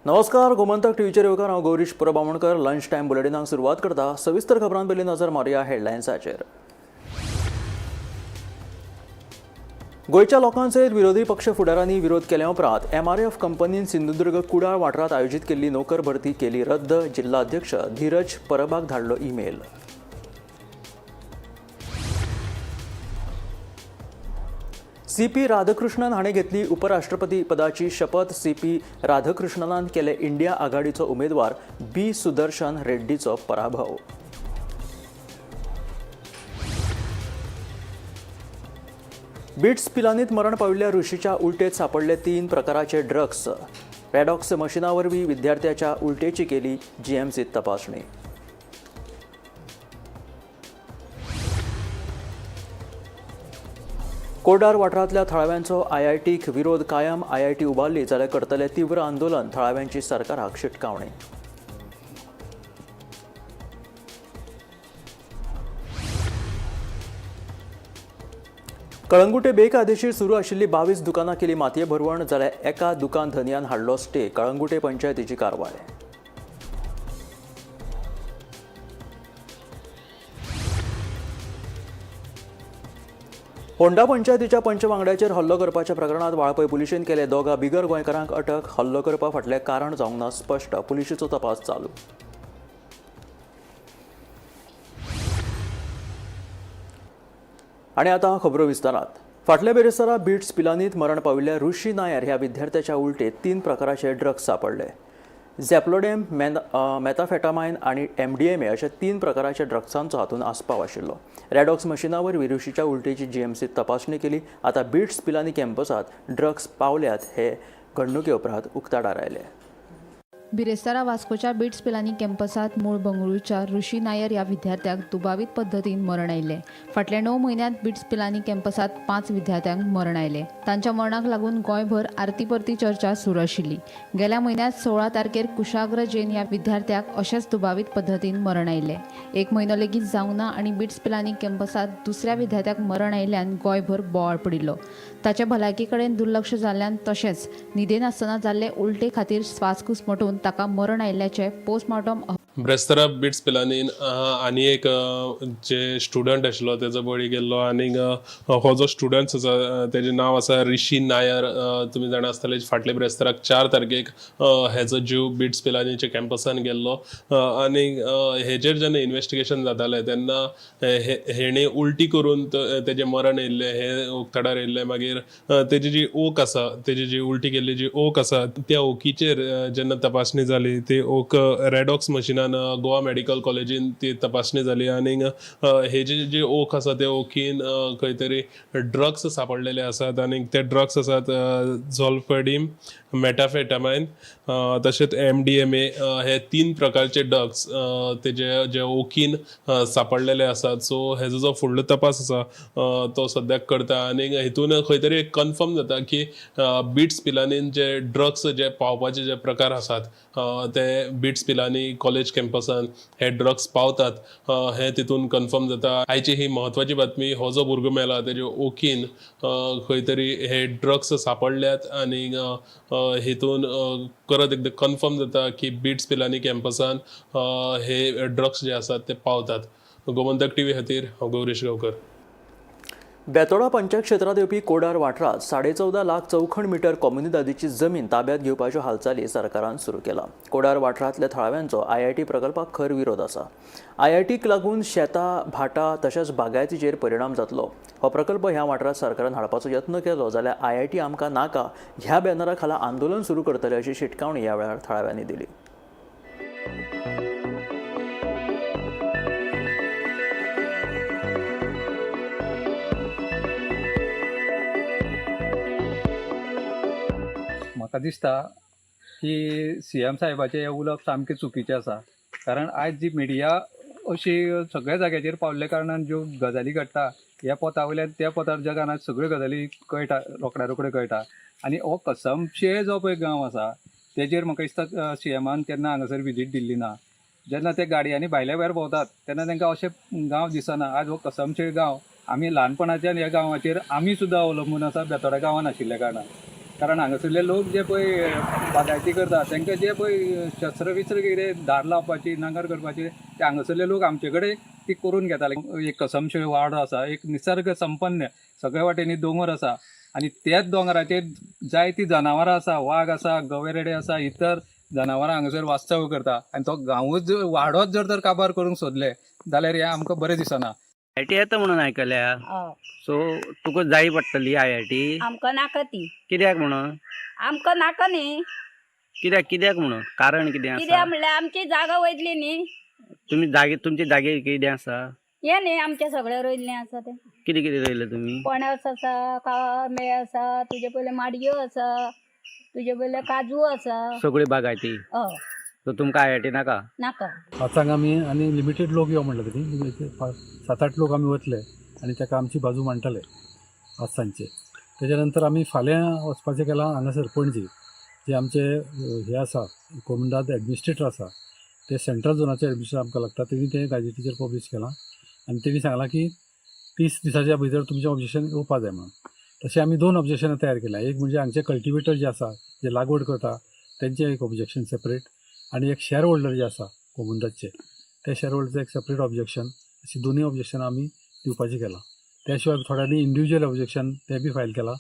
नमस्कार, गोमंतक टीव्हीचेर येवकार. हांव गौरीश परब आमोणकर. लंच टायम बुलेटिनाक सुरवात करता. सविस्तर खबरां पयलीं नजर मारुया हेडलायन्साचेर. गोंयच्या लोकांसयत विरोधी पक्ष फुडारांनी विरोध केल्या उपरांत एमआरएफ कंपनीन सिंधुदुर्ग कुडाळ वाठारांत आयोजीत केल्ली नोकर भरती केली रद्द. जिल्हाध्यक्ष धीरज परबाक धाडलो ईमेल. सीपी राधाकृष्णन हाणें घेतली उपराष्ट्रपती पदाची शपथ. सीपी राधाकृष्णनान केले इंडिया आघाडीचो उमेदवार बी सुदर्शन रेड्डीचो पराभव. बिट्स पिलानीत मरण पाविल्ल्या ऋषीच्या उलटेत सापडले 3 प्रकाराचे ड्रग्स. रेडॉक्स मशिना वरवीं विद्यार्थ्याच्या उलटेची केली जीएमसीत तपासणी. कोडार वाठारांतल्या थळाव्यांचो आयआयटीक विरोध कायम. आयआयटी उबारली जाल्यार करतले तीव्र आंदोलन. थळाव्यांची सरकाराक शिटकावणी. कळंगुटे बेकायदेशीर सुरू आशिल्ली 22 दुकानां केली मातये भरवण, जाल्यार एका दुकान धनयान हाडलो स्टे. कळंगुटे पंचायतीची कारवाय. होंडा पंचायतीच्या पंच वांगड्याचेर हल्लो करपाच्या प्रकरणात वाळपय पुलिशेन केले दोगा बिगर गोंयकारांक अटक. हल्लो करपा फाटलें कारण जावंक ना स्पश्ट. पुलिशेचो तपास चालू. आनी आतां खबरो विस्तारात. फाटल्या बेरेस्तारा बिट्स पिलानीत मरण पाविल्ल्या ऋषी नायर ह्या विद्यार्थ्याच्या उलटेत 3 प्रकाराचे ड्रग्स सापडले. झॅप्लोडेम, मेथाफेटामायन आनी एमडीएमए अशा 3 प्रकाराच्या ड्रग्सांचो हातूंत आस्पाव आशिल्लो. रेडॉक्स मशिना वरवीं ऋषीच्या उलटेची जीएमसीत तपासणी केली. आतां बिट्स पिलानी कॅम्पसांत ड्रग्स पावल्यात हे घडणुके उपरांत उक्ताडार आयले. बिरेस्तारा वास्कोच्या बिट्स पिलानी कॅम्पसांत मूळ बंगळुरूच्या ऋषी नायर ह्या विद्यार्थ्याक दुबावीत पद्दतीन मरण आयिल्लें. फाटल्या 9 म्हयन्यांत बिट्स पिलानी कॅम्पसांत 5 विद्यार्थ्यांक मरण आयलें. तांच्या मरणाक लागून गोंयभर आरती परती चर्चा सुरू आशिल्ली. गेल्या म्हयन्यांत 16 तारखेर कुशाग्र जैन ह्या विद्यार्थ्याक अशेंच दुबावीत पद्दतीन मरण आयिल्लें. 1 म्हयनो लेगीत जावंक ना आनी बिट्स पिलानी कॅम्पसांत दुसऱ्या विद्यार्थ्याक मरण आयिल्ल्यान गोंयभर बोवाळ पडिल्लो. ताचे भलायकी कडेन दुर्लक्ष जाल्ल्यान तशेंच न्हिदेन आसतना जाल्ले उलटे खातीर श्वास घुस्मटून ताका मरण आयिल्ल्याचे पोस्टमार्टम. ब्रेस्तारा बिट्स पिलानीन आनी एक जे स्टुडंट आशिल्लो तेजो बळी गेल्लो. आनीक हो जो स्टुडंट आसा तेजें नांव आसा ऋषी नायर. तुमी जाणा आसतले फाटले ब्रेस्ताराक 4 तारखेक हेजो जीव बिट्स पिलानीच्या कॅम्पसान गेल्लो. आनीक हेजेर जेन्ना इन्वेस्टिगेशन जातालें तेन्ना हेणें उलटी करून तेजें मरण येयल्लें हें उक्ताडार येयल्लें. मागीर तेजी जी ओक आसा, तेजी जी उलटी केल्ली जी ओक आसा त्या ओकीचेर जेन्ना तपासणी जाली ती ओक रेडॉक्स मशिनान गोवा मेडिकल कॉलेजीन ती तपासणी जाली. आनीक हेजी जी ओक आसा त्या ओकीन खंय तरी ड्रग्स सापडलेले आसात. आनीक ते ड्रग्स आसात झोल्फेडीम, मेटाफेटामायन, तशेंच एमडीएमए हे 3 प्रकारचे ड्रग्स तेजे जे ओकीन सापडलेले आसात. सो हेजो जो फुडलो तपास आसा तो सद्याक करता. आनीक हितून खंय तरी कन्फर्म जाता की बिट्स पिलानीन जे ड्रग्स जे पावपाचे जे प्रकार आसात ते बिट्स पिलानी कॉलेज कॅम्पसान हे ड्रग्स पावतात हें तितून कन्फर्म जाता. आयची ही म्हत्वाची बातमी, हो जो भुरगो मेला तेजे ओकीन खंय तरी हे ड्रग्स सापडल्यात. आनी हितून परत एकदां कन्फर्म जाता की बिट्स पिलानी कॅम्पसान हे ड्रग्स जे आसात ते पावतात. गोमंतक टीव्ही खातीर हांव गौरीश गांवकर. बेतोडा पंचायत क्षेत्रांत येवपी कोडार वाठारांत 14.5 लाख चौखण मिटर कोमुनिदादीची जमीन ताब्यात घेवपाच्यो हालचाली सरकारान सुरू केला. कोडार वाठारांतल्या थळाव्यांचो आयआयटी प्रकल्पाक खर विरोध आसा. आयआयटीक लागून शेतां, भाटां तशेंच बागायतीचेर परिणाम जातलो. हो प्रकल्प ह्या वाठारांत सरकारान हाडपाचो यत्न केलो जाल्यार आयआयटी आमकां नाका ह्या बॅनरा खाला आंदोलन सुरू करतले अशी शिटकावणी ह्या वेळार थळाव्यांनी दिली. म्हाका दिसता की सीएम साहेबाचें हें उलोवप सामकें चुकीचें आसा. कारण आयज जी मिडिया अशी सगळ्या जाग्याचेर पावल्ल्या कारणान ज्यो गजाली घडटा ह्या पोता वयल्यान त्या पोतार जगान आज सगळ्यो गजाली कळटा, रोखड्या रोखड्यो कळटा. आनी हो कसमशे जो पळय गांव आसा तेजेर म्हाका दिसता सीएमान केन्ना हांगासर विजीट दिल्ली ना. जेन्ना ते गाडयांनी भायल्या भायर भोंवतात तेन्ना तांकां अशें गांव दिसना. आज हो कसमशे गांव आमी ल्हानपणाच्यान ह्या गांवाचेर आमी सुद्दां अवलंबून आसा बेतोडा गांवान आशिल्ल्या कारणान. कारण हांगासरले लोक जे पळय बागायती करता तांकां जे पळय शस्त्र बिस्त्र कितें धार लावपाची, नांगर करपाची, ते हांगासरले लोक आमचे कडेन ती करून घेताले. एक कसमशेळ वाडो आसा, एक निसर्ग संपन्न, सगळे वाटेनी दोंगर आसा आनी त्याच दोंगराचेर जायती जनावरां आसा, वाग आसा, गवे रेडे आसा, इतर जनावरां हांगासर वास्तव्य करता आनी तो गांवूच वाडोच जर तर काबार करूंक सोदले जाल्यार हें आमकां बरें दिसना. I T येता म्हणून आयकल्या. हय. सो तुका जाय पडटली I I T. आमकां नाका ती. कित्याक म्हणून? आमकां नाका न्ही. कित्याक कित्याक म्हणून कारण कितें आसा? कित्याक म्हणल्यार आमची जागा वयतली न्ही. तुमी जागे तुमचे जागे कितें आसा? हें न्ही आमचें सगळें रोयल्लें आसा तें. कितें कितें रोयलें तुमी? पणस आसा, आंबे आसा, तुजे पयले माडयो आसा, तुजे पयले काजू आसा. सगळी बागायती. हय. सो तुमकां I I T नाका? नाका. पांचांक आमी आनी लिमिटेड लोक यो म्हणलें तेणी, 7-8 लोक आमी वतले आनी ताका आमची बाजू मांडटले आज सांजचे. तेच्या नंतर आमी फाल्यां वचपाचें केलां हांगासर पणजे, जे आमचे हे आसा कोमुनिदाद एडमिनिस्ट्रेटर आसा, ते सेंट्रल झोनाचे एडमिनिस्ट्रेटर आमकां लागता. तेणी तें गाजेटीचेर पब्लीश केलां आनी तेणी सांगलां की 30 दिसाच्या भितर तुमचें ऑब्जेक्शन येवपा जाय म्हणून. तशें आमी 2 ऑब्जेक्शनां तयार केल्यां. एक म्हणजे हांगचे कल्टिवेटर जे आसा, जे लागवड करता तेंचें एक ऑब्जेक्शन सेपरेट, आनी एक शेअर होल्डर जे आसा कोमुनिदादचे, ते शेअर होल्डरचें एक सेपरेट ऑब्जेक्शन. अशी दोनूय ऑब्जेक्शनां आमी दिवपाचीं केलां. त्या शिवाय थोड्यांनी इंडिविज्युअल ऑब्जेक्शन तें बी फायल केलां.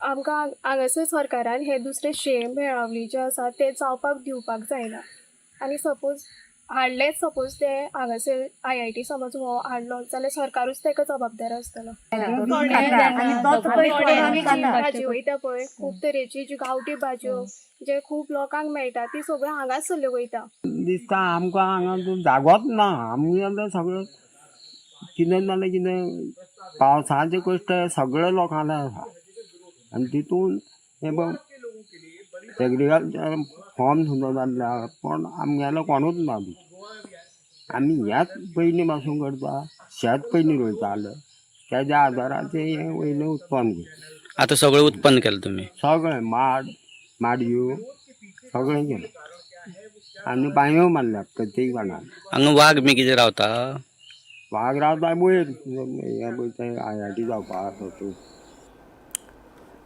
आमकां हांगासर सरकारान हे दुसरे शेम मेळावली जे आसा ते जावपाक दिवपाक जायना. आनी सपोज हाडलेच, सपोज ते हांगासर I I T समज हो हाडलो जाल्यार सरकारूच ताका जबाबदार आसतलो. भाजी वयता पळय, खूब तरेची जी गांवठी भाजयो जे खूब लोकांक मेळटा ती सगळ्यो हांगाच सरल्यो वयता. दिसता आमकां हांगा जागोच ना. आमी जाल्यार सगळें कितें जालें कितें पावसाचे कश्ट सगळे लोकांले आसा आनी तितून हें पळय एग्रीकल्चर फॉर्म सुद्दां जाल्ले आसा पूण आमगेलो कोणूच ना. आमी ह्याच पयलीं पासून करता, शेत पयलीं रोयताले तेज्या आदाराचेर हें वयलें उत्पन्न घेता. आतां सगळें उत्पन्न केलें तुमी? सगळें माड माडयो सगळें केलें आनी बांयो मारल्यात प्रत्येक जाणान. हांगा वाग बी कितें रावता? वाग रावता वयर हें पळय तें I I T जावपा आसा तूं.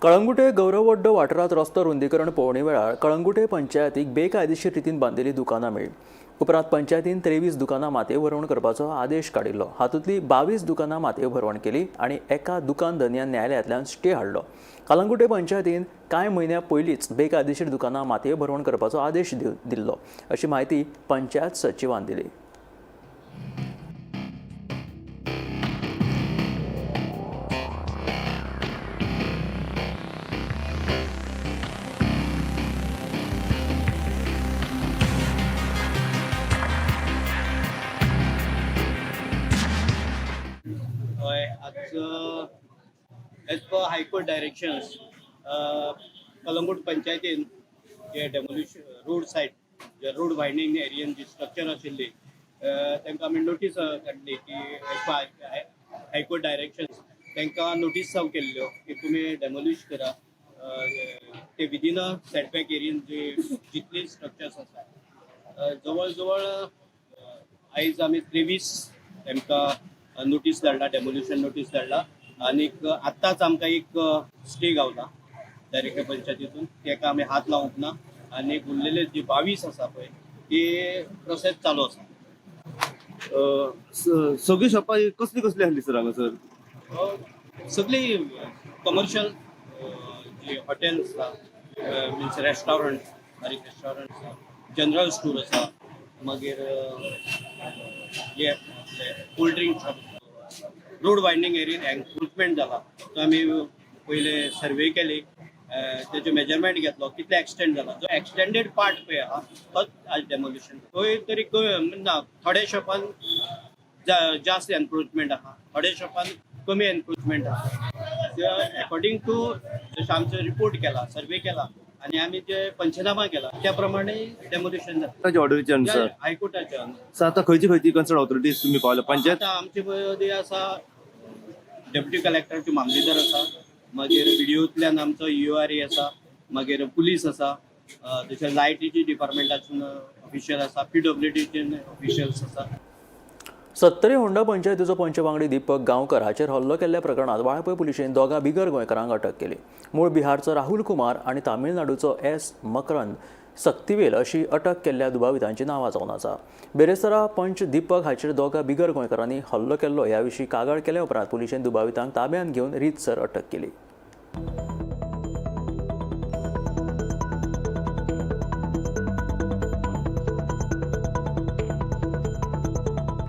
कळंगुटे गौरववड्डो वाठारांत रस्तो रुंदीकरण पळोवणी वेळार कळंगुटे पंचायतीक बेकायदेशीर रितीन बांदिल्लीं दुकानां मेळ्ळीं. उपरांत पंचायतीन 23 दुकानां मातये भरवण करपाचो आदेश काडिल्लो. हातूंतलीं 22 दुकानां मातये भरवण केली आनी एका दुकान धनयान न्यायालयांतल्यान स्टे हाडलो. कळंगुटे पंचायतीन कांय म्हयन्यां पयलींच बेकायदेशीर दुकानां मातये भरवण करपाचो आदेश दिल्लो अशी म्हायती पंचायत सचिवान दिली. हय, आज as per high court directions Calangute पंचायतीन जे डेमोलिश रोड सायड जे रोड वायंडींग एरियन जी स्ट्रक्चर आशिल्ली तांकां आमी नोटीस काडली की एज पर हायकोर्ट डायरेक्शन्स तांकां नोटीस सर्व केल्ल्यो की तुमी डेमोलिश करा ते विदीन अ सेटबॅक एरियन जे जितली स्ट्रक्चर्स आसा. जवळ जवळ आयज आमी 23 तांकां नोटीस धाडला, डेमोलिशन नोटीस धाडला आनीक आत्ताच आमकां एक स्टे गावला डायरेक्टर पंचायतीतून, ताका आमी हात लावंक ना आनी उरलेले जे 22 आसा पळय ती प्रोसेस चालू आसा. सगळीं शॉपां कसली कसली आसली सर हांगासर? सगळी कमर्शियल जे हॉटेल्स आसा, मिन्स रेस्टॉरंट, बारीक रेस्टॉरंट आसा, जनरल स्टोर आसा, मागीर हे आपले cold drink shop. Road winding एरियन encroachment जाला तो आमी पयले सर्वे केली, तेजे मेजरमेंट घेतलो कितले एक्सटेंड जाला, जो एक्सटेंडेड पार्ट पळय आहा तोच आज डेमोलिशन. खंय तरी ना थोड्या शॉपान जास्त एन्क्रोचमेंट आहा, थोड्या शॉपान कमी एन्क्रोचमेंट आहा. अकॉर्डिंग टू जशें आमचो रिपोर्ट केला, सर्वे केला आनी आमी जे पंचनामा केला त्या प्रमाणे डेमोलिशन जाता. ऑर्डरीच्या अनुसार हायकोर्टाच्या. सर आता खंयची खंयची कन्सर्न ऑथॉरिटीज तुमी पावल्या पंचायत? आतां आमचे मदीं आसा डेप्युटी कलेक्टराचे मामलेदार आसा, मागीर विडियोंतल्यान आमचो you R A आसा, मागीर पुलीस आसा, तशें लायटीची डिपार्टमेंटासून ऑफिशियल आसा, पी डब्ल्यू डीचे ऑफिशियल्स आसा. सत्तरी होंडा पंचायतीचो पंच वांगडी दीपक गांवकर हाचेर हल्लो केल्ल्या प्रकरणात वाळपय पुलिशेन दोगां बिगर गोंयकारांक अटक केली. मूळ बिहारचो राहुल कुमार आनी तामिळनाडूचो एस मकरंद सक्तिवेल अशी अटक केल्ल्या दुबावितांची नांवां जावन आसा. बेरेस्तारा पंच दीपक हाचेर दोगां बिगर गोंयकारांनी हल्लो केल्लो ह्या विशीं कागाळ केल्या उपरांत पुलिशेन दुबावितांक ताब्यांत घेवन रितसर अटक केली.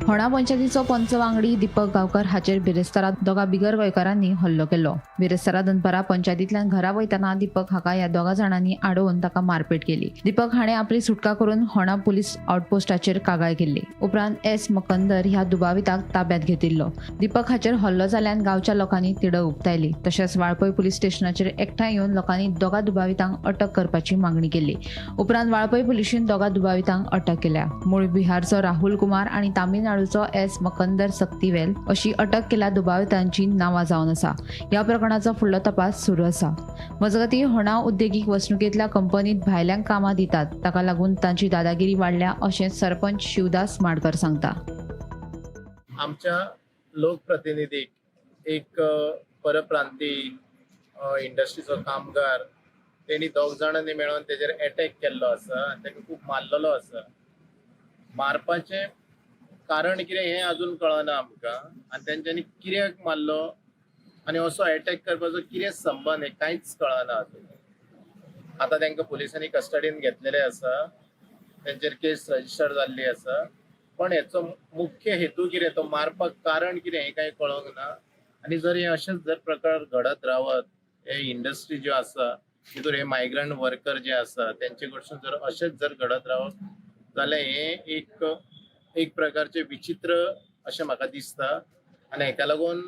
होणा पंचायतीचो पंच वांगडी दीपक गांवकर हाचेर बिरेस्तारा दोगा बिगर गोंयकारांनी हल्लो केलो. बिरेस्तारा दनपारा पंचायतींतल्यान घरा वयतना दीपक हाका ह्या दोगा जाणांनी आडोवन ताका मारपेट केली. दीपक हाणें आपली सुटका करून होणा पुलीस आउटपोस्टाचेर कागाळ केल्ली. उपरांत एस मकंदर ह्या दुबाविताक ताब्यांत घेतिल्लो. दीपक हाचेर हल्लो जाल्यान गांवच्या लोकांनी तिडक उक्तायली. तशेंच वाळपय पुलीस स्टेशनाचेर एकठांय येवन लोकांनी दोगा दुबावितांक अटक करपाची मागणी केली. उपरांत वाळपय पुलिशेन दोगा दुबावितांक अटक केल्या. मूळ बिहारचो राहुल कुमार आनी तामिळनाडूचो एस मकंदर सक्तिवेल अशी अटक केल्या दुबावितांची नांवां जावन आसा. ह्या प्रकरणाचो फुडलो तपास सुरू आसा. मजगतीं होणा उद्देगीक वसणुकेंतल्या कंपनीत भायल्यांक कामां दितात, ताका लागून तांची दादागिरी वाडल्या अशें सरपंच शिवदास माडकर सांगता. आमच्या लोकप्रतिनिधीक एक परप्रांती इंडस्ट्रीचो कामगार तेणी दोग जाणांनी मेळोन तेजेर एटॅक केल्लो आसा आनी ताका खूब मारलेलो आसा. मारपाचें कारण कितें हें अजून कळना आमकां आनी तेंच्यांनी कित्याक मारलो आनी असो एटॅक करपाचो कितें संबंद हें कांयच कळना अजून. आतां तांकां पुलिसांनी कस्टडीन घेतलेले आसा, तेंचेर केस रजिस्टर जाल्ली आसा. पण हेचो मुख्य हेतू कितें, तो मारपाक कारण कितें हें कांय कळोंक ना. आनी जर हे अशेंच जर प्रकार घडत रावत, हे इंडस्ट्री ज्यो आसा तितून हे मायग्रंट वर्कर जे आसा तेंचे कडसून जर अशेंच जर घडत रावत जाल्यार हें एक एक प्रकारचें विचित्र अशें म्हाका दिसता. आनी हेका लागून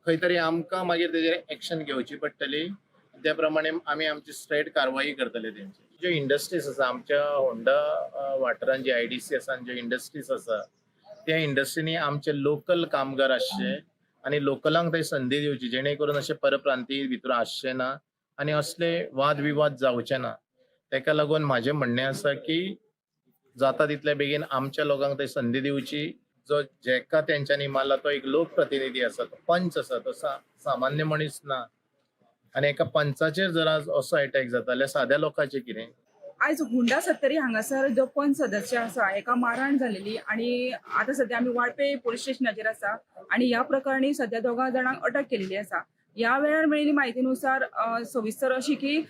खंय तरी आमकां मागीर तेजेर एक्शन घेवची पडटली. त्या प्रमाणे आमी आमची स्ट्रेट कारवाई करतले तेंची. ज्यो इंडस्ट्रीज आसा आमच्या होंडा वाठारान जी IDC आसा आनी ज्यो इंडस्ट्रीज आसा त्या इंडस्ट्रीनी आमचे लोकल कामगार आसचे आनी लोकलांक थंय संदी दिवची, जेणे करून अशे परप्रांतीय भितर आसचे ना आनी असले वाद विवाद जावचे ना. तेका लागून म्हाजें म्हणणें आसा की जाता तितले बेगीन आमच्या लोकांक थंय संदी दिवची. जो जेका तेंच्यांनी मारला तो एक लोकप्रतिनिधी आसा, तो पंच आसा, तो सामान्य मनीस ना. आनी एका पंचाचेर जर आज असो एटॅक जाता जाल्यार साद्या लोकांचें कितें? आयज होंडा सत्तरी हांगासर जो पंच सदस्य आसा हेका मारहाण जालेली आनी आतां सद्या आमी वाळपे पुलीस स्टेशनाचेर आसा आनी ह्या प्रकरणी सद्या दोगां जाणांक अटक केलेली आसा. ह्या वेळार मेळिल्ली म्हायतीनुसार सविस्तर अशी की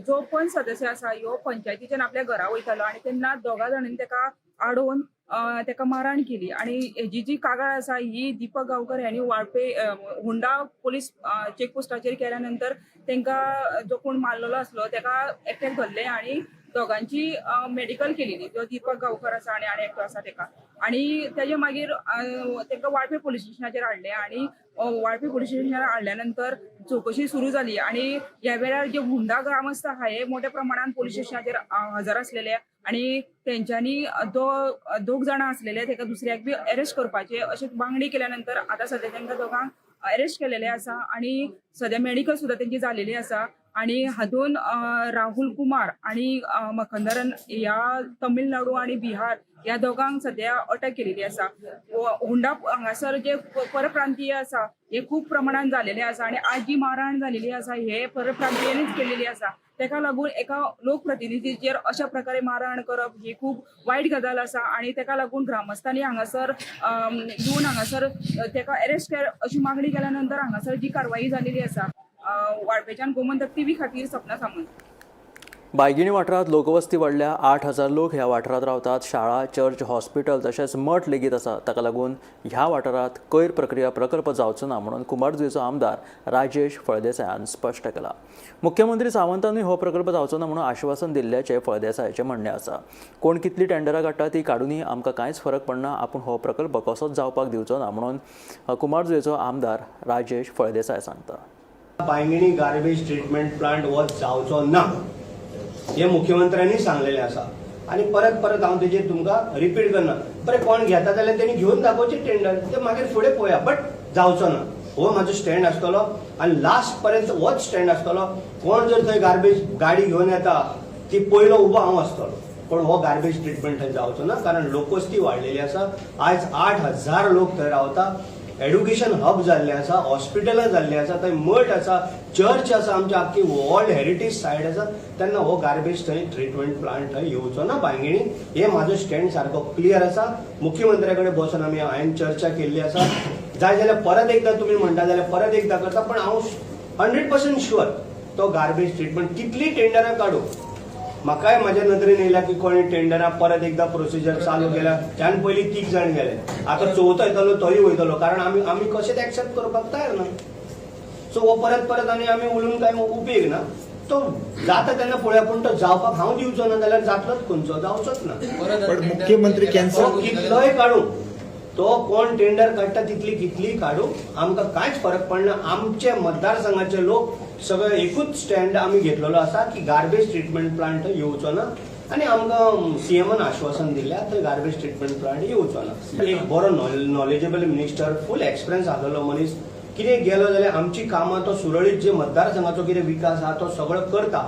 जो पंच सदस्य आसा ह्यो पंचायतीच्यान आपल्या घरा वयतालो आनी तेन्ना दोगां जाणांनी तेका आडोवन तेका मारहाण केली आनी हेजी जी कागाळ आसा ही दीपक गांवकर ह्यांनी वाळपे होंडा पुलीस चेकपोस्टाचेर केल्या नंतर तेंका जो कोण मारलेलो आसलो तेका एकट्याक धरले आनी दोगांची मेडिकल केलेली, जो दीपक गांवकर आसा आनी आनी एकटो आसा तेका. आनी तेजे मागीर तेका वाळपे पुलीस स्टेशनाचेर हाडले आनी वाळपे पुलीस स्टेशनार हाडल्या नंतर चवकशी सुरू जाली आनी ह्या वेळार जे होंडा ग्रामस्थ आहा हे मोठ्या प्रमाणान पुलीस स्टेशनाचेर हजर आसलेले आनी तेंच्यांनी दोग जाणां आसलेले तेका दुसऱ्याक बी अरेस्ट करपाचे अशें मागणी केल्या नंतर आतां सद्या तेंकां दोगांक अरेस्ट केलेले आसा आनी सद्या मेडिकल सुद्दां तेंची जालेली आसा. आनी हातून राहुल कुमार आनी मखंदरन ह्या तमिळनाडू आनी बिहार ह्या दोगांक सद्या अटक केलेली आसा. होंडा हांगासर जे परप्रांतीय आसा हे खूब प्रमाणान जालेले आसा आनी आज जी मारहाण जालेली आसा हे परप्रांतीयांनीच केलेली आसा. तेका लागून एका लोकप्रतिनिधीचेर अशा प्रकारे मारहाण करप ही खूब वायट गजाल आसा आनी तेका लागून ग्रामस्थांनी हांगासर येवन हांगासर तेका अरेस्ट अशी मागणी केल्या नंतर हांगासर जी कारवाई जालेली आसा. वाळपेच्यान गोमंतक टीव्ही खातीर सपना सामंत. बायगिणी वाठारांत लोकवस्ती वाडल्या. 8,000 लोक ह्या वाठारांत रावतात. शाळा, चर्च, हॉस्पिटल तशेंच मठ लेगीत आसा. ताका लागून ह्या वाठारांत कोयर प्रक्रिया प्रकल्प जावचो ना म्हणून कुमारजुंवेचो आमदार राजेश फळदेसायान स्पश्ट केला. मुख्यमंत्री सावंतानूय हो प्रकल्प जावचो ना म्हणून आश्वासन दिल्ल्याचें फळदेसायाचें म्हणणें आसा. कोण कितली टेंडरां काडटा ती काडुनूय आमकां कांयच फरक पडना, आपूण हो प्रकल्प कसोच जावपाक दिवचो ना म्हणून कुमारजुंवेचो आमदार राजेश फळदेसाय सांगता. बांयगिणी गार्बेज ट्रिटमेंट प्लांट हो जावचो ना हे मुख्यमंत्र्यांनी सांगलेलें आसा आनी परत परत हांव तेजेर तुमकां रिपीट करना. बरें, कोण घेता जाल्यार तेणी घेवन दाखोवचें टेंडर, ते मागीर फुडें पळोवया, बट जावचो ना हो म्हाजो स्टँड आसतलो आनी लास्ट पर्यंत होच स्टँड आसतलो. कोण जर थंय गार्बेज गाडी घेवन येता ती पयलो उबो हांव आसतलो. पण हो गार्बेज ट्रिटमेंट थंय जावचो ना, कारण लोकवस्ती वाडलेली आसा. आयज 8,000 लोक थंय रावता. एड्युकेशन हब जाल्लें आसा, हॉस्पिटलां जाल्लीं आसा, थंय मठ आसा, चर्च आसा, आमची आख्खी वर्ल्ड हेरिटेज सायट आसा. तेन्ना हो गार्बेज थंय ट्रिटमेंट प्लांट थंय येवचो ना बांगिणी. हे म्हाजो स्टँड सारको क्लियर आसा. मुख्यमंत्र्या कडेन बसून आमी हांवें चर्चा केल्ली आसा. जाय जाल्यार परत एकदां तुमी म्हणटा जाल्यार परत एकदां करता, पण हांव 100% शुअर तो गार्बेज ट्रिटमेंट कितलीं टेंडरां काडूं, म्हाकाय म्हाज्या नदरेन येयला की कोणी टेंडरां परत एकदां प्रोसिजर चालू केल्या. त्यान पयलीं 3 जाण गेले, आतां चवथो येतलो तोय वयतलो, कारण आमी आमी कशेंच एक्सेप्ट करपाक तयार ना. सो हो परत परत आनी आमी उलोवन कांय उपेग ना. तो जाता तेन्ना पळोवया, पूण तो जावपाक हांव दिवचो ना जाल्यार जातलोच खंयचो, जावचोच ना. पण मुख्यमंत्री तो कॅन्सल कितलोय काडूं, तो कोण टेंडर काडटा तितली कितली काडूं, आमकां कांयच फरक पडना. आमचे मतदारसंघाचे लोक सगळे एकूच स्टँड आमी घेतलेलो आसा की गार्बेज ट्रिटमेंट प्लांट येवचो ना, आनी आमकां सीएमान आश्वासन दिल्लें थंय गार्बेज ट्रिटमेंट प्लांट येवचो ना. एक बरो नॉलेजेबल मिनिस्टर, फूल एक्सपिरियन्स आसलेलो मनीस कितें गेलो जाल्यार आमची कामां तो सुरळीत जे मतदारसंघाचो कितें विकास आहा तो सगळो करता.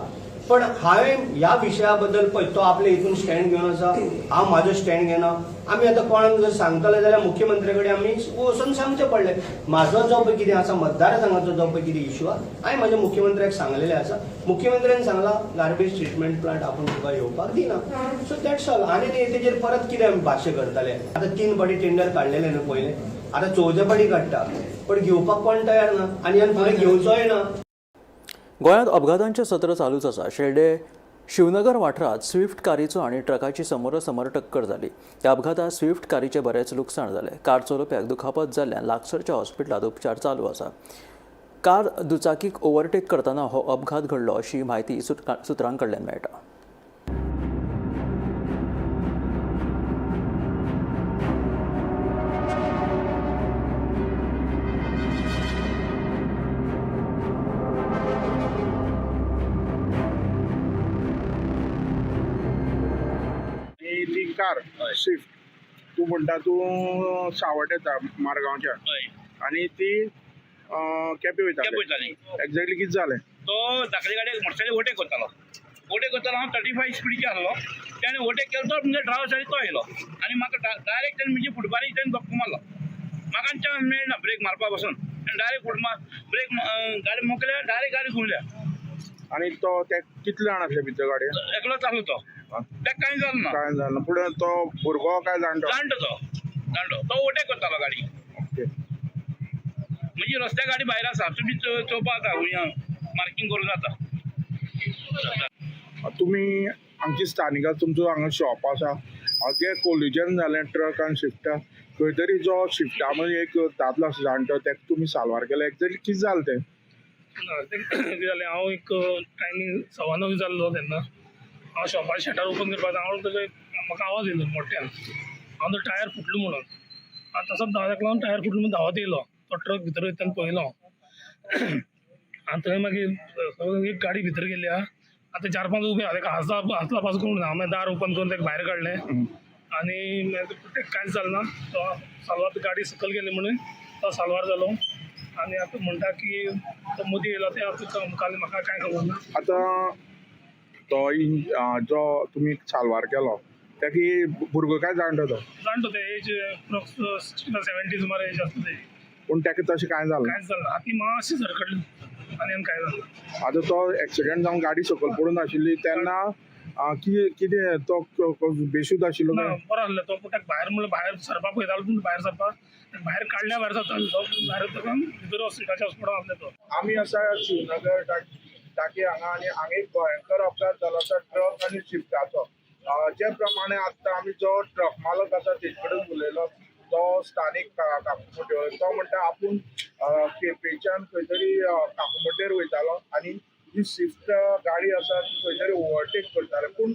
पण हांवें ह्या विशया बद्दल पळय तो आपले हितून स्टँड घेवन आसा, हांव म्हाजो स्टँड घेना. आमी आतां कोणाक जर सांगतले जाल्यार मुख्यमंत्र्या कडेन आमी वचून सांगचें पडलें. म्हाजो जो पळय कितें आसा मतदारसंघाचो जो पळय कितें इशू आहा, हांवें म्हाज्या मुख्यमंत्र्याक सांगलेलें आसा. मुख्यमंत्र्यान सांगलां गार्बेज ट्रिटमेंट प्लांट आपूण तुका येवपाक दिना. So that's all. आनी तेजेर परत कितें आमी भाशे करतले? आतां 3 फावटी टेंडर काडलेलें न्हू पयलें, आतां चवथे फावटी काडटा, पण घेवपाक कोण तयार ना आनी ह्यान फुडें घेवचोय ना. गोंयांत अपघातांचें सत्र चालूच आसा. शेल्डे शिवनगर वाठारांत स्विफ्ट कारीचो आनी ट्रकाची समोरासमोर टक्कर जाली. ह्या अपघातांत स्विफ्ट कारीचें बरेंच लुकसाण जालें. कार चलोवप्याक दुखापत जाल्ल्यान लागसरच्या हॉस्पिटलांत उपचार चालू आसा. कार दुचाकीक ओव्हरटेक करतना हो अपघात घडलो अशी म्हायती सुत्रां कडल्यान मेळटा. ती कार स्विफ्ट तूं म्हणटा तूं सावट येता मारगांवच्यान आनी ती केपें वयताली. एक्झॅक्टली कितें जालें? तो धाकले गाडयेक मोटरसायकल ओवरटेक करतालो. ओवरटेक करतालो, हांव 35 स्पिडीचेर आसलो. तेणें ओवरटेक केलो तो म्हणजे ड्रायव्हर सायडीक तो येयलो आनी म्हाका डायरेक्ट तेणें म्हजी फुटपारी तेणें धपको मारलो. म्हाका चान्स मेळना ब्रेक मारपा पासून. डायरेक्ट फुट ब्रेक गाडी मोकल्या, डायरेक्ट गाडी घुंवल्या. आनी तो ते कितले जाण आसले भितर गाडयेन? एकलोच आसलो तो, ताका कांय जालें ना. कांय जालें ना, पूण तो भुरगो काय जाणटो? जाणटो, तो जाणटो, तो ओवरटेक करतालो गाडी. म्हणजे रस्त्या गाडी भायर आसा, तुमी चोवपा जाता, मार्कींग करूं जाता. तुमी आमची स्थानिक तुमचो हांगा शॉप आसा, जें कोलिजन जालें ट्रक आनी स्विफ्टा, खंय तरी जो स्विफ्टा मदीं एक दादलो आसा जाणटो, ताका तुमी साल्वार केलो. एक्झॅक्टली कितें जालें तें? कितें जालें, हांव एक टायमींग 9:15 जाल्लो तेन्ना हांव शॉपार शटर ओपन करपाक हांव म्हाका आवाज येयलो मोठ्यान, हांव तो टायर फुटलो म्हणून. आनी तसोच ताका लागून टायर फुटलो म्हणून धांवत येयलो. तो ट्रक भितर वयता तेन्ना पळयलो आनी थंय मागीर एक गाडी भितर गेली आहा. आतां 4-5 उबे आहा, ताका हांसला हांसला पासून करूंक ना. हांव दार ओपन करून ताका भायर काडलें आनी मागीर कांयच जालें ना. तो साल्वार गाडी सकयल गेली म्हणून तो साल्वार जालो. आनी आतां म्हणटा की तो मदीं येयलो तें आतां मुखाल्लें म्हाका कांय खबर ना. आतां तो जो तुमी साल्वार केलो ताका भुरगो काय जाणटो? तो जाणटो, ते एज अप्रॉक्स 60-70 सुमार एज आसता तेजी. पूण ताका तशें कांय जालें? कांयच जालें ना. आतां मातशी सरकटली आनी कांय जालें ना. आतां तो एक्सिडंट जावन गाडी सकयल पडून आशिल्ली तेन्ना कितें तो बेशुद्ध आशिल्लो? ना, बरो आसलो तो. पूण ताका भायर म्हणल्यार भायर सरपाक पळयतालो, पूण भायर सरपाक भायर काडल्या भायर सरतालो तो, भायर ताका भितर हॉस्पिटलाच्या हॉस्पिटलांत आसले तो. आमी आसा शिवनगर टाकी हांगा आनी हांगा एक भयंकर अपघात जालो आसा ट्रक आनी स्विफ्टाचो. जे प्रमाणे आतां आमी जो ट्रक मालक आसा तेजे कडेन उलयलो, तो स्थानीक काकुमोड्डेर, तो म्हणटा आपूण केपेंच्यान खंय तरी काकुमोड्डेर वयतालो आनी ही स्विफ्ट गाडी आसा ती खंय तरी ओवरटेक करताले. पूण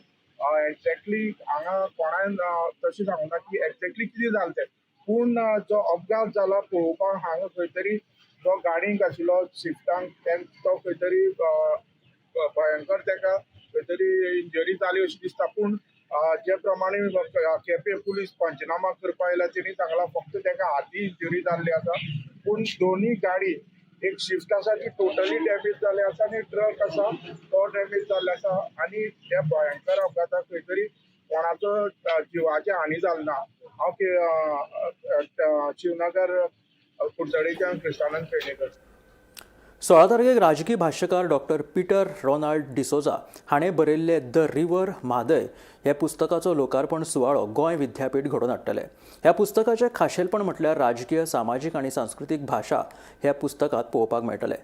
एक्झॅक्टली हांगा कोणान तशें सांगूना की एक्झॅक्टली कितें जालें तें. पूण जो अपघात जाला पळोवपाक हांगा खंय तरी जो गाडयेक आशिल्लो स्विफ्टांक तो खंय तरी भयंकर ताका खंय तरी इंजरी जाली अशी दिसता. पूण जे प्रमाणे केपें पुलीस पंचनामा करपाक आयला तेणी सांगलां फक्त ताका हाती इंजरी जाल्ली आसा. पूण दोनी गाडी एक स्विफ्ट आसा ती टोटली डॅमेज जाल्ली आसा आनी ट्रक आसा तो डॅमेज जाल्लो आसा. आनी ह्या भयंकर अपघाताक खंय तरी कोणाचो जिवाची हानी जाली ना. हांव शिवनगर कुडचडेच्यान क्रिस्तानंद पेडणेकर. 16 तारखेक राजकीय भाष्यकार डॉक्टर पीटर रोनाल्ड डिसोजा हाणें बरयल्ले the river Mhadei ह्या पुस्तकाचो लोकार्पण सुवाळो गोंय विद्यापीठ घडोवन हाडटले. ह्या पुस्तकाचें खाशेलपण म्हटल्यार राजकीय, सामाजीक आनी सांस्कृतीक भाशा ह्या पुस्तकांत पळोवपाक मेळटले.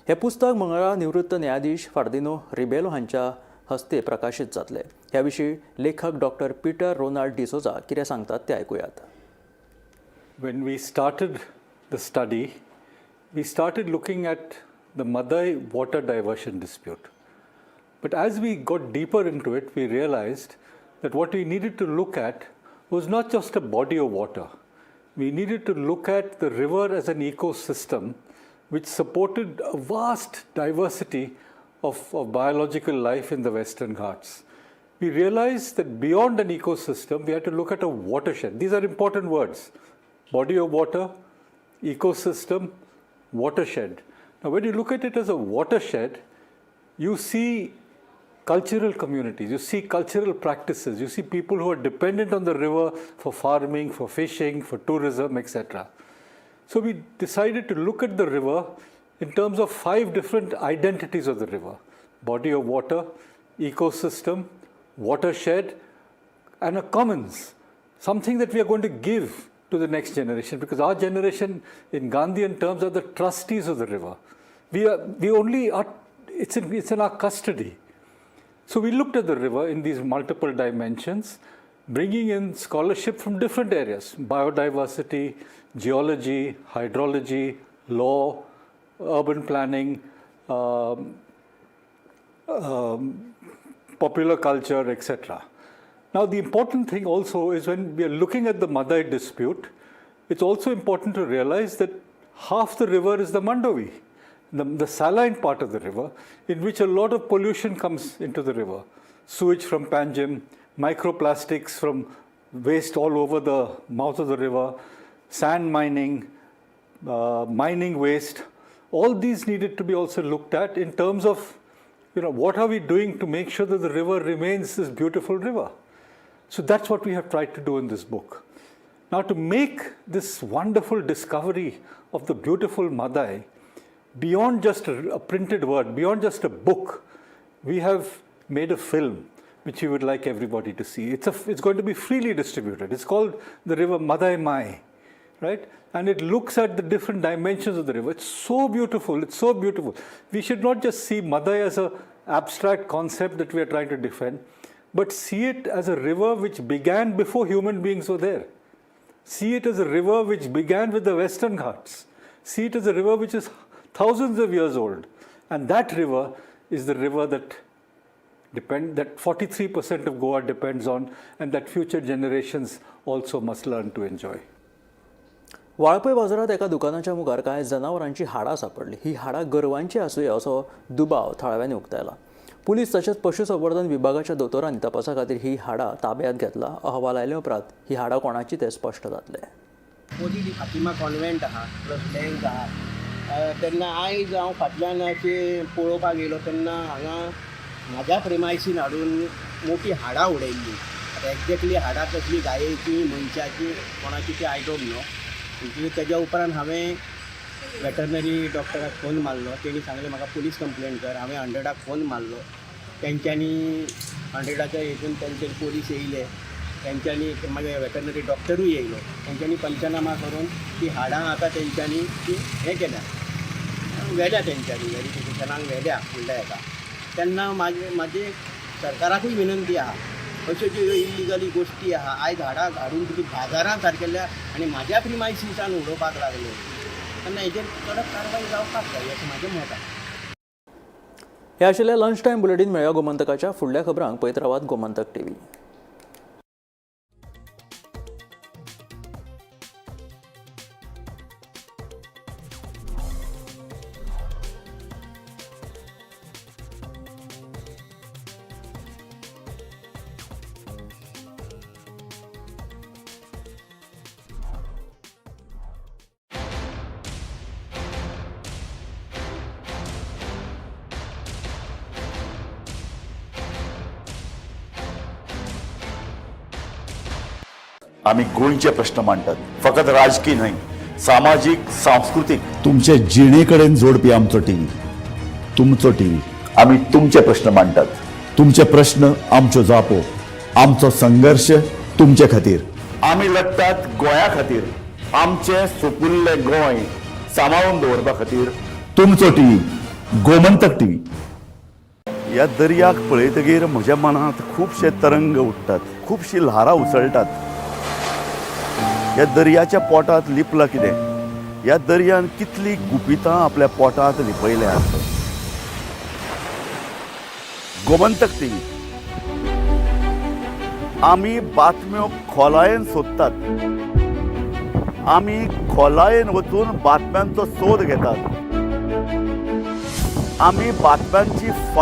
हें पुस्तक मंगळारा निवृत्त न्यायाधीश फार्दिनो रिबेलो हांच्या हस्ते प्रकाशीत जातले. ह्या विशीं लेखक डॉक्टर पीटर रोनाल्ड डिसोजा कितें सांगतात तें आयकुयात. When we started the study, we started looking at the Mhadei water diversion dispute. But as we got deeper into it, we realized that what we needed to look at was not just a body of water. We needed to look at the river as an ecosystem which supported a vast diversity of biological life in the Western Ghats. We realized that beyond an ecosystem, we had to look at a watershed. These are important words: body of water, ecosystem, watershed. Now, when you look at it as a watershed, you see cultural communities, you see cultural practices, you see people who are dependent on the river for farming, for fishing, for tourism, etc. So we decided to look at the river in terms of 5 different identities of the river: body of water, ecosystem, watershed, and a commons, something that we are going to give to the next generation, because our generation, in Gandhian terms, are the trustees of the river. We are, we only are, it's in our custody. So we looked at the river in these multiple dimensions, bringing in scholarship from different areas: biodiversity, geology, hydrology, law, urban planning, popular culture, etc. Now, the important thing also is when we are looking at the Mhadei dispute, it's also important to realize that half the river is the Mandovi, the saline part of the river, in which a lot of pollution comes into the river. Sewage from Panjim, microplastics from waste all over the mouth of the river, sand mining, mining waste. All these needed to be also looked at in terms of, what are we doing to make sure that the river remains this beautiful river? So that's what we have tried to do in this book. Now, to make this wonderful discovery of the beautiful Mhadei beyond just a printed word, beyond just a book, we have made a film which we would like everybody to see. It's going to be freely distributed. It's called The River Mhadei Mai, right? And it looks at the different dimensions of the river. It's so beautiful. It's so beautiful. We should not just see Mhadei as an abstract concept that we are trying to defend, but see it as a river which began before human beings were there. See it as a river which began with the Western Ghats. See it as a river which is thousands of years old. And that river is the river that 43% of Goa depends on, and that future generations also must learn to enjoy. Valpoi बाजारात एका दुकानाच्या मुखार कांय जनावरांची हाडां सापडली. ही हाडां गोरवांची आसुया असो दुबाव थळाव्यांनी उक्तायला. पुलीस तशेंच पशुसंवर्धन विभागाच्या दोतोरांनी तपासा खातीर ही हाडां ताब्यात घेतला. अहवाल आयले उपरांत ही हाडां कोणाची तें स्पश्ट जातलें. अपोजीट फातिमा कॉन्वेंट आहा, प्लस बँक आहा. तेन्ना आयज हांव फाटल्यान अशें पळोवपाक येयलो तेन्ना हांगा म्हाज्या प्रेमायसीन हाडून मोटी हाडां उडयल्लीं. आतां एक्जेक्टली हाडां कसलीं, गायेचीं, मनशाचीं, कोणाची ती I don't know. म्हणजे तेज्या उपरांत हांवें वेटरनरी डॉक्टराक फोन मारलो. तेणी सांगलें म्हाका पुलीस कंप्लेन कर. हांवें 100 फोन मारलो. तेंच्यांनी 100 हितून तेंचे पोलीस येयले. तेंच्यांनी मागीर वेटरनरी डॉक्टरूय येयलो. तेंच्यांनी पंचनामा करून ती हाडां आतां तेंच्यांनी ती हें केल्या, व्हेल्या, तेंच्यांनी वेरिफिकेशनाक व्हेल्या फुडल्या हेका. तेन्ना म्हाजी सरकाराकूय विनंती आहा, अश्यो ज्यो इल्लिगली गोश्टी आहा, आयज हाडां हाडून तुमी बाजारांत सारकेल्या आनी म्हाज्या प्रिमायसिसान उडोवपाक लागले तेन्ना हेजेर कडक कारवाय जावपाक जाय अशें म्हाजें मत आहा. हे आशिल्लें लंच टायम बुलेटीन. मेळया गोमंतकाच्या फुडल्या खबरांक. पळयत रावात गोमंतक टीव्ही. आमी गोंयचे प्रश्न मांडटात, फकत राजकी न्हय, सामाजीक, सांस्कृतीक, तुमचे जिणे कडेन जोडपी आमचो टीव्ही, तुमचो टीव्ही. आमी तुमचे प्रश्न मांडटात, तुमचे प्रश्न आमच्यो जापो, आमचो संघर्श तुमचे खातीर. आमी लडटात गोंया खातीर, आमचें सुपुल्लें गोंय सांबाळून दवरपा खातीर. तुमचो टीव्ही, गोमंतक टीव्ही. ह्या दर्याक पळयतगीर म्हज्या मनांत खुबशे तरंग उठ्ठात, खुबशीं ल्हारां उसळटात. ह्या दर्याच्या पोटांत लिपलां कितें? ह्या दर्यान कितलीं गुपितां आपल्या पोटांत लिपयल्यात? गोमंतक टीव्ही, आमी बातम्यो खोलायेन सोदतात, आमी खोलायेन वचून बातम्यांचो सोद घेतात, आमी बातम्यांची फाट